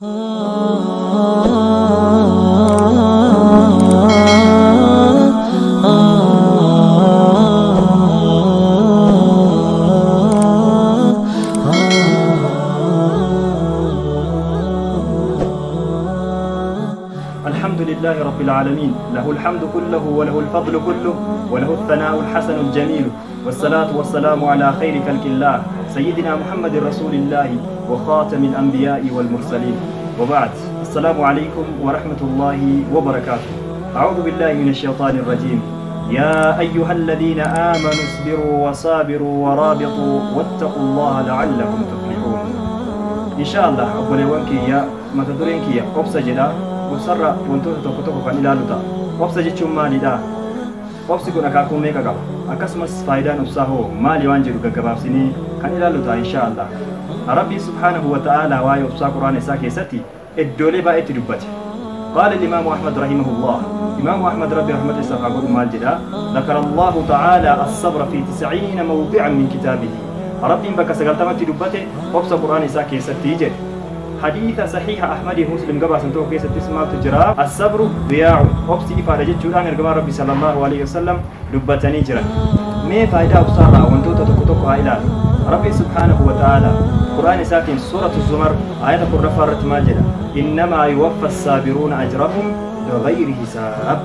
الحمد لله رب العالمين، له الحمد كله وله الفضل كله وله الثناء الحسن الجميل، والصلاة والسلام على خير خلق الله سيدنا محمد رسول الله وخاتم الأنبياء والمرسلين، وبعد. السلام عليكم ورحمة الله وبركاته. أعوذ بالله من الشيطان الرجيم. يا أيها الذين آمنوا اصبروا وصابروا ورابطوا واتقوا الله لعلكم تفلحون. إن شاء الله أبوليوان كيا متدرين كيا أبسا جدا obsarra wantoota tokko tokko kan ilaalu ta'a. Obsa jechuun maalidha? Obsi kun akaakuu meeqa qaba? Akkasumas faayidaan obsaa hoo maali waan jedhu gaggabaabsinee kan ilaalu ta'a inshaallah. Rabbi subhaanahu wa ta'ala waa'ee obsaa quraana isaa keessatti iddoolee baay'eetti dubbate. قال الإمام أحمد رحمه الله، إمام أحمد ربي رحمة الله قال مال جدا ذكر الله تعالى الصبر في 90 موضعا من كتابه. ربي بك سقلتمت دبته obsa quraana isaa keessatti jedhe. حديث صحيح أحمد مسلم قبل سنتو كيس تسمع تجرا الصبر ضياع أبسي إفادة جتشوران إرجما ربي صلى الله عليه وسلم دبتني جرا ما فائدة أبصارها وانتو تتكتك إلى ربي سبحانه وتعالى قرآن ساكن سورة الزمر آية الرفارة ماجدة إنما يوفى الصابرون أجرهم بغير حساب.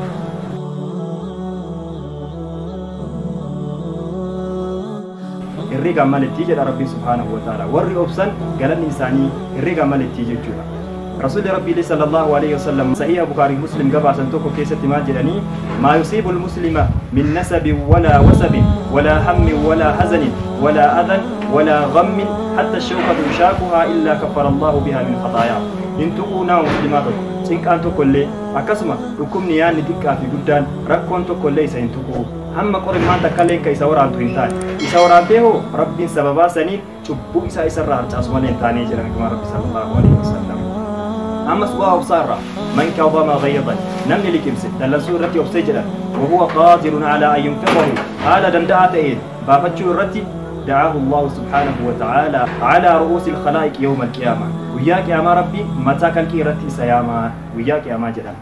Herrega maletti jedha Rabbi subhaanahu wa ta'ala. Warri obsan galanni isaanii herrega maletti jechuudha. Rasuulli Rabbii sallallahu alayhi wasallam sahiha Bukhari Muslim gabaasan tokko keessatti maal jedhanii maa yusiibu al-muslima min nasabin wala wasabin wala hammin wala hazanin wala adan wala ghammin hatta ash-shawkatu yushakuha illa kaffara Allahu biha min khataaya. Hin tuquu nama muslimaa tokko cinqaan tokkollee akkasuma dhukkubni yaadni xiqqaa fi guddaan rakkoon tokkollee isa hin tuquu. Hamma qorimmaan takkalleen ka isa waraantu hin taane isa waraantee hoo rabbiin sababaa saniin cubbuu isaa isarraa harcaasu malee hin taanee jedhan gama rabbi sallallahu alaihi wasallam. Ammas bu'aa obsaarraa man kadama ghaydan namni liqimse dallansuu irratti obsee jedhan wahuwa qaadirun alaa an yunfiqahu haala danda'aa ta'een baafachuu irratti دعاه الله سبحانه وتعالى على رؤوس الخلائق يوم القيامة وياك يا ما ربي متى كالكيرتي سياما وياك يا ما جدا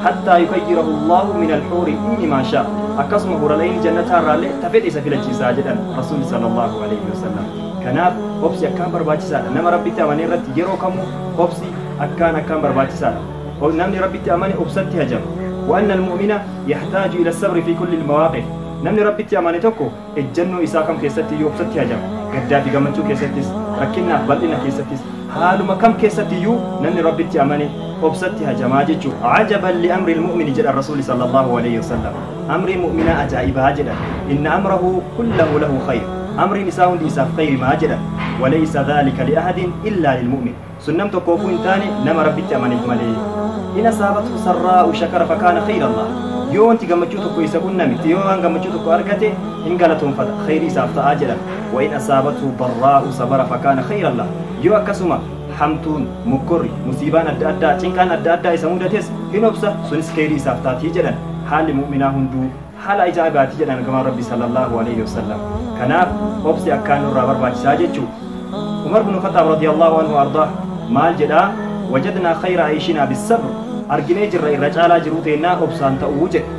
حتى يخيره الله من الحور إن ما شاء أقسمه رلين جنة رالي تفيد إسا في الجيسا جدا رسول صلى الله عليه وسلم. كناب أبسي أكان برباچي سادا نما ربي تأماني رت يرو كمو أبسي أكان برباچي سادا نمني ربي تأماني أبستي هجم. وأن المؤمن يحتاج إلى الصبر في كل المواقف. Namni rabbitti amane tokko ejjennoo isaa kam keessatti iyyuu obsatti hajama. Gaddaa fi gammachuu keessattis, rakkinnaaf bal'ina keessattis, haaluma kam keessatti iyyuu namni rabbitti amane obsatti hajamaa jechuudha. Ajaban li amri al-mu'mini jedha Rasuulli sallallahu alayhi wasallam. Amri mu'minaa ajaa'ibaa jedha. Inna amrahu kullahu lahu khayr. Amriin isaa hundi isaaf khayri maa jedha. Walaysa dhalika li ahadin illa lil mu'min. Sun nam tokkoofuu hin taane nama rabbitti amaneef malee. In asaabathu sarraa'u shakara fakaana khayran lah. Yoo wanti gammachuu tokko isa qunname yoo waan gammachuu tokko argate hin galatoonfata khayrii isaaf ta'aa jedhan. Wa in asaabathu darraa'u sabara fakaana khayran lah. Yoo akkasuma hamtuun mukkorri musiibaan adda addaa cinqaan adda addaa isa mudates hin obsa sunis khayrii isaaf taatii jedhan. Haalli mu'minaa hunduu haala ajaa'ibaati jedhan gama rabbi sallallahu alayhi wasallam. Kanaaf obsi akkaan nurraa barbaachisaa jechuu. Umar bin Khattaab radiyallahu anhu ardaa maal jedhaa wajadnaa khayra aishinaa bis-sabr arginee jirra irra caalaa jiruu teennaa obsaan ta'uu jedhe.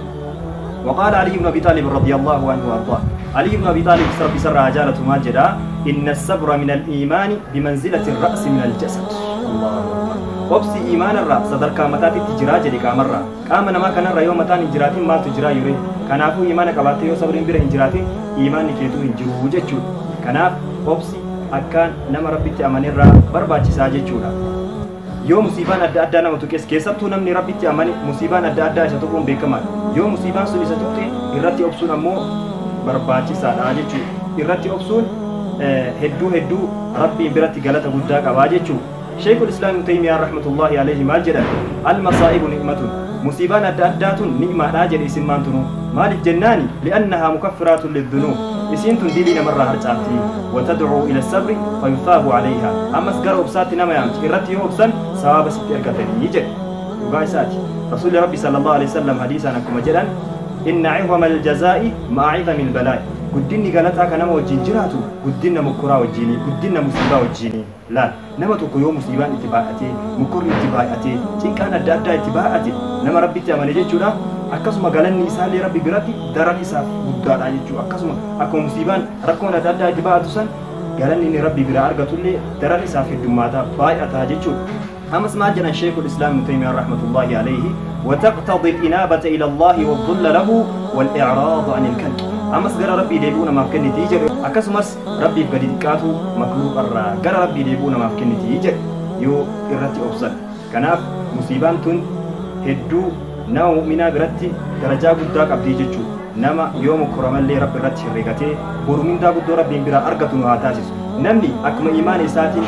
وقال علي بن أبي طالب رضي الله عنه وأرضاه علي بن أبي طالب ربي سر عجالة ما جدا إن الصبر من الإيمان بمنزلة الرأس من الجسد. الله أكبر. obsi iimaan irraa sadarkaa mataatitti jiraa jedhe qaamarraa. Qaama namaa kanarra yoo mataan hin jiraatin maaltu jiraa yure? Kanaafuu iimaana qabaattee yoo sabriin bira hin jiraatin iimaanni keetuu hin jiru jechuudha. Kanaaf obsi akkaan nama rabbitti amanerraa barbaachisaa jechuudha. Yoo musiibaan adda addaa nama tuqes keessattuu namni rabbitti amane musiibaan adda addaa isa tuquun beekamaadha. Yoo musiibaan sun isa tuqxe irratti obsuun ammoo barbaachisaadha jechuudha. Irratti obsuun hedduu hedduu rabbiin biratti galata guddaa qabaa jechuudha. Sheekul Islaam Ibn Taymiyyah rahmatullahi alayhi maal jedhan al-masaa'ibu ni'matun musiibaan adda addaatun ni'maadhaa jedhe isin maantunu maaliif jennaani li'annahaa mukaffiraatun liddunuub isiin tun dilii namarraa harcaafti wa tad'uu ila sabri fayuthaabu alayha ammas gara obsaatti nama yaamti irratti yoo obsan sawaaba sitti argatanii jedhe. Dhugaa isaati. Rasuulli Rabbi sallallahu alayhi wasallam hadiisaan akkuma jedhan inna 'izama al-jazaa'i ma'a 'izami al-balaa'i Guddinni galataa kan nama wajjin jiraatu guddinna mukkuraa wajjinii, guddinna musiibaa wajjinii. Laal, nama tokko yoo musiibaan itti baay'atee, mukkurri itti baay'atee, cinqaan adda addaa itti baay'ate, nama Rabbitti amane jechuudha. Akkasuma galanni isaallee Rabbi biratti daran isaaf guddaadha jechuudha. Akkasuma akkuma musiibaan rakkoon adda addaa itti baay'atu san, galanni inni Rabbi biraa argatullee daran isaaf heddummaataa baay'ataa jechuudha. Ammas maal jedhan Sheekul Islaam Ibnu Taymiyyaan rahmatullaahi alayhi? وتقتضي الإنابة إلى الله والذل له والإعراض عن الكلب. Ammas gara Rabbii deebi'uu namaaf kennitii jedhe. Akkasumas Rabbiif gadi xiqqaatu, makluuqa irraa gara Rabbii deebi'uu namaaf kennitii jedhe yoo irratti obsan. Kanaaf musiibaan tun hedduu nama mu'minaa biratti darajaa guddaa qabdii jechuudha. Nama yoo mukkoramallee Rabbi irratti herreegatee boru mindaa guddoo Rabbiin biraa argatu nu haa taasisu. Namni akkuma imaana isaatiin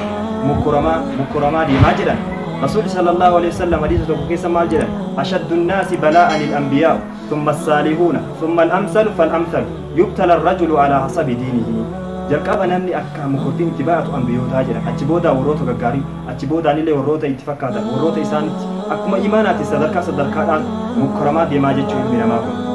mukkoramaa mukkoramaa deemaa jedhan. Rasuulli sallallahu alaihi wasallam hadiisa tokko keessa maal jedhan? Ashaddu nnaasi balaa'an al-anbiyaa'u, thumma as-saalihuuna, thumma al-amsalu fal-amsalu, yubtala ar-rajulu ala hasabi diinihi. Jalqaba namni akka mukkortiin itti baay'atu ambiyootaa jedhan, achi boodaa warroota gaggaarii, achi boodaanillee warroota itti fakkaatan, warroota isaanitti akkuma imaanaatti sadarkaa sadarkaadhaan mukkoramaa deemaa jechuu ilmi namaa kun.